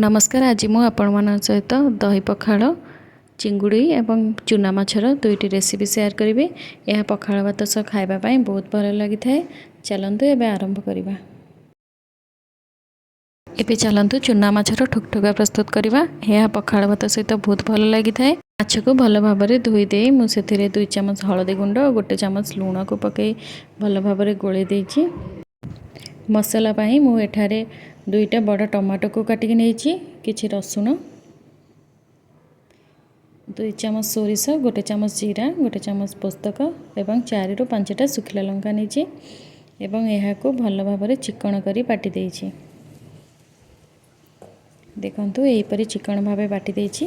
ନମସ୍କାର, ଆଜି ମୁଁ ଆପଣମାନଙ୍କ ସହିତ ଦହି ପଖାଳ, ଚିଙ୍ଗୁଡ଼ି ଏବଂ ଚୁନା ମାଛର ଦୁଇଟି ରେସିପି ସେୟାର କରିବି। ଏହା ପଖାଳ ଭାତ ସହ ଖାଇବା ପାଇଁ ବହୁତ ଭଲ ଲାଗିଥାଏ। ଚାଲନ୍ତୁ ଏବେ ଆରମ୍ଭ କରିବା। ଏବେ ଚାଲନ୍ତୁ ଚୁନା ମାଛର ଠୁକଠୁକା ପ୍ରସ୍ତୁତ କରିବା। ଏହା ପଖାଳ ଭାତ ସହିତ ବହୁତ ଭଲ ଲାଗିଥାଏ। ମାଛକୁ ଭଲ ଭାବରେ ଧୋଇ ଦେଇ ମୁଁ ସେଥିରେ 2 ଚାମଚ ହଳଦୀ ଗୁଣ୍ଡ ଓ 1 ଚାମଚ ଲୁଣକୁ ପକାଇ ଭଲ ଭାବରେ ଗୋଳେଇ ଦେଇଛି। ମସଲା ପାଇଁ ମୁଁ ଏଠାରେ 2ଟା ବଡ଼ ଟମାଟୋକୁ କାଟିକି ନେଇଛି, କିଛି ରସୁଣ, 2 ଚାମଚ ସୋରିଷ, 1 ଚାମଚ ଜିରା, 1 ଚାମଚ ପୋସ୍ତକ ଏବଂ 4ରୁ 5ଟା ଶୁଖିଲା ଲଙ୍କା ନେଇଛି ଏବଂ ଏହାକୁ ଭଲ ଭାବରେ ଚିକଣ କରି ବାଟି ଦେଇଛି। ଦେଖନ୍ତୁ, ଏହିପରି ଚିକଣ ଭାବେ ବାଟି ଦେଇଛି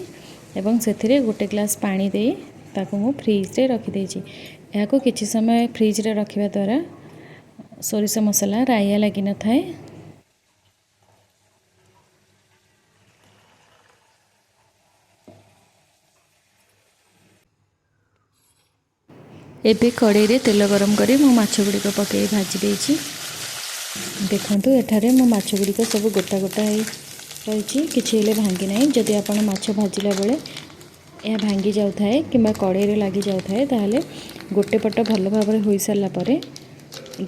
ଏବଂ ସେଥିରେ 1 ଗ୍ଲାସ୍ ପାଣି ଦେଇ ତାକୁ ମୁଁ ଫ୍ରିଜରେ ରଖିଦେଇଛି। ଏହାକୁ କିଛି ସମୟ ଫ୍ରିଜରେ ରଖିବା ଦ୍ୱାରା ସୋରିଷ ମସଲା ରାଇଆ ଲାଗିନଥାଏ। ଏବେ କଡ଼େଇରେ ତେଲ ଗରମ କରି ମୁଁ ମାଛ ଗୁଡ଼ିକ ପକାଇ ଭାଜି ଦେଇଛି। ଦେଖନ୍ତୁ, ଏଠାରେ ମୋ ମାଛ ଗୁଡ଼ିକ ସବୁ ଗୋଟା ଗୋଟା ହେଇ ରହିଛି, କିଛି ହେଲେ ଭାଙ୍ଗି ନାହିଁ। ଯଦି ଆପଣ ମାଛ ଭାଜିଲା ବେଳେ ଏହା ଭାଙ୍ଗି ଯାଉଥାଏ କିମ୍ବା କଡ଼େଇରେ ଲାଗି ଯାଉଥାଏ, ତାହେଲେ ଗୋଟେ ପଟ ଭଲ ଭାବରେ ହୋଇସାରିଲା ପରେ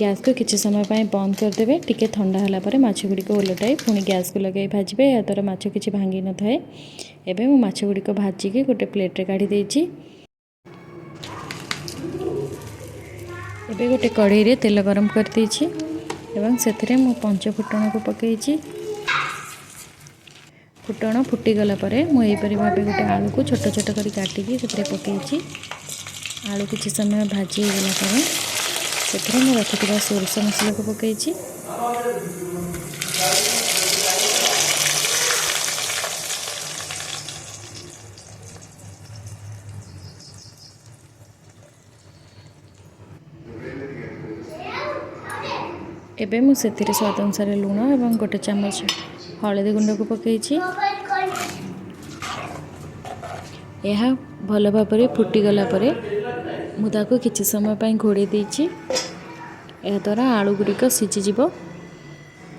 ଗ୍ୟାସ୍କୁ କିଛି ସମୟ ପାଇଁ ବନ୍ଦ କରିଦେବେ। ଟିକେ ଥଣ୍ଡା ହେଲା ପରେ ମାଛ ଗୁଡ଼ିକ ଓଲଟାଇ ପୁଣି ଗ୍ୟାସ୍କୁ ଲଗାଇ ଭାଜିବେ। ଏହାଦ୍ୱାରା ମାଛ କିଛି ଭାଙ୍ଗି ନଥାଏ। ଏବେ ମୁଁ ମାଛ ଗୁଡ଼ିକ ଭାଜିକି ଗୋଟେ ପ୍ଲେଟ୍ରେ କାଢ଼ି ଦେଇଛି। ଏବେ ଗୋଟେ କଡ଼େଇରେ ତେଲ ଗରମ କରିଦେଇଛି ଏବଂ ସେଥିରେ ମୁଁ ପଞ୍ଚ ଫୁଟଣକୁ ପକାଇଛି। ଫୁଟଣ ଫୁଟିଗଲା ପରେ ମୁଁ ଏହିପରି ଭାବେ ଗୋଟେ ଆଳୁକୁ ଛୋଟ ଛୋଟ କରି କାଟିକି ସେଥିରେ ପକାଇଛି। ଆଳୁ କିଛି ସମୟ ଭାଜି ହେଇଗଲା ପରେ ସେଥିରେ ମୁଁ ରଖିଥିବା ସୋରିଷ ମସଲାକୁ ପକାଇଛି। ଏବେ ମୁଁ ସେଥିରେ ସ୍ୱାଦ ଅନୁସାରେ ଲୁଣ ଏବଂ 1 ଚାମଚ ହଳଦୀ ଗୁଣ୍ଡକୁ ପକାଇଛି। ଏହା ଭଲ ଭାବରେ ଫୁଟିଗଲା ପରେ ମୁଁ ତାକୁ କିଛି ସମୟ ପାଇଁ ଘୋଡ଼େଇ ଦେଇଛି। ଏହାଦ୍ୱାରା ଆଳୁ ଗୁଡ଼ିକ ସିଝିଯିବ।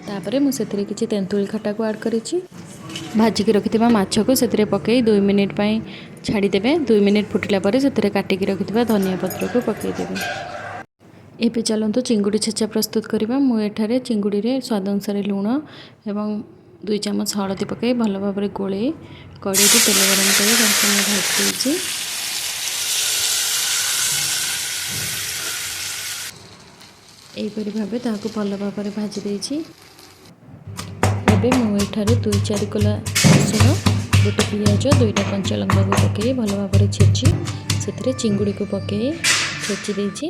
ତାପରେ ମୁଁ ସେଥିରେ କିଛି ତେନ୍ତୁଳି ଖଟାକୁ ଆଡ଼୍ କରିଛି। ଭାଜିକି ରଖିଥିବା ମାଛକୁ ସେଥିରେ ପକାଇ 2 ମିନିଟ୍ ପାଇଁ ଛାଡ଼ିଦେବେ। 2 ମିନିଟ୍ ଫୁଟିଲା ପରେ ସେଥିରେ କାଟିକି ରଖିଥିବା ଧନିଆ ପତ୍ରକୁ ପକାଇଦେବେ। ଏବେ ଚାଲନ୍ତୁ ଚିଙ୍ଗୁଡ଼ି ଛେଚା ପ୍ରସ୍ତୁତ କରିବା। ମୁଁ ଏଠାରେ ଚିଙ୍ଗୁଡ଼ିରେ ସ୍ୱାଦ ଅନୁସାରେ ଲୁଣ ଏବଂ 2 ଚାମଚ ହଳଦୀ ପକାଇ ଭଲ ଭାବରେ ଗୋଳେଇ କଡ଼େଇରେ ତେଲ ଗରମ କରି ତାକୁ ମୁଁ ଭାଜି ଦେଇଛି। ଏହିପରି ଭାବେ ତାହାକୁ ଭଲ ଭାବରେ ଭାଜି ଦେଇଛି। ଏବେ ମୁଁ ଏଠାରେ 2-4 କୋଲା ରସୁଣ, ଗୋଟେ ପିଆଜ, 2ଟା କଞ୍ଚା ଲଙ୍କାକୁ ପକାଇ ଭଲ ଭାବରେ ଛେଚି ସେଥିରେ ଚିଙ୍ଗୁଡ଼ିକୁ ପକାଇ ଛେଚି ଦେଇଛି।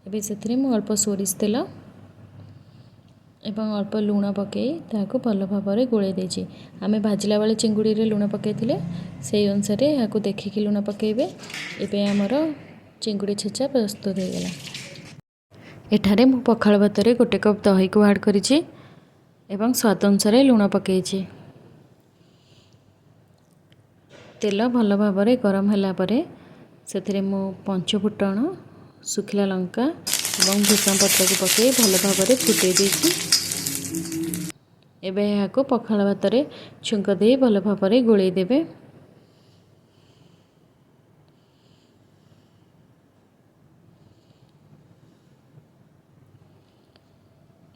ଏବେ ସେଥିରେ ମୁଁ ଅଳ୍ପ ସୋରିଷ ତେଲ ଏବଂ ଅଳ୍ପ ଲୁଣ ପକାଇ ତାହାକୁ ଭଲ ଭାବରେ ଗୋଳେଇ ଦେଇଛି। ଆମେ ଭାଜିଲା ବେଳେ ଚିଙ୍ଗୁଡ଼ିରେ ଲୁଣ ପକାଇଥିଲେ, ସେଇ ଅନୁସାରେ ଏହାକୁ ଦେଖିକି ଲୁଣ ପକାଇବେ। ଏବେ ଆମର ଚିଙ୍ଗୁଡ଼ି ଛେଚା ପ୍ରସ୍ତୁତ ହୋଇଗଲା। ଏଠାରେ ମୁଁ ପଖାଳ ଭାତରେ 1 କପ୍ ଦହିକୁ ଆଡ଼୍ କରିଛି ଏବଂ ସ୍ୱାଦ ଅନୁସାରେ ଲୁଣ ପକାଇଛି। ତେଲ ଭଲ ଭାବରେ ଗରମ ହେଲା ପରେ ସେଥିରେ ମୁଁ ପଞ୍ଚ ଫୁଟଣ, ଶୁଖିଲା ଲଙ୍କା ଏବଂ ଭୃଷଙ୍ଗ ପତ୍ରକୁ ପକାଇ ଭଲ ଭାବରେ ଫୁଟାଇ ଦେଇଛି। ଏବେ ଏହାକୁ ପଖାଳ ଭାତରେ ଛୁଙ୍କ ଦେଇ ଭଲ ଭାବରେ ଗୋଳେଇ ଦେବେ।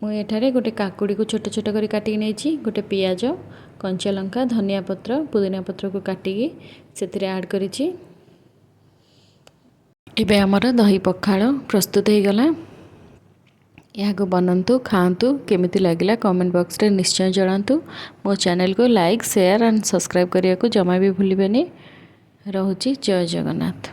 ମୁଁ ଏଠାରେ ଗୋଟେ କାକୁଡ଼ିକୁ ଛୋଟ ଛୋଟ କରି କାଟିକି ନେଇଛି, ଗୋଟେ ପିଆଜ, କଞ୍ଚା ଲଙ୍କା, ଧନିଆ ପତ୍ର, ପୁଦିନା ପତ୍ରକୁ କାଟିକି ସେଥିରେ ଆଡ଼୍ କରିଛି। ଏବେ ଆମର ଦହି ପଖାଳ ପ୍ରସ୍ତୁତ ହେଇଗଲା। ଏହାକୁ ବନାନ୍ତୁ, ଖାଆନ୍ତୁ। କେମିତି ଲାଗିଲା କମେଣ୍ଟ ବକ୍ସରେ ନିଶ୍ଚୟ ଜଣାନ୍ତୁ। ମୋ ଚ୍ୟାନେଲକୁ ଲାଇକ୍, ସେୟାର ଆଣ୍ଡ ସବସ୍କ୍ରାଇବ୍ କରିବାକୁ ଜମା ବି ଭୁଲିବେନି। ରହୁଛି, ଜୟ ଜଗନ୍ନାଥ।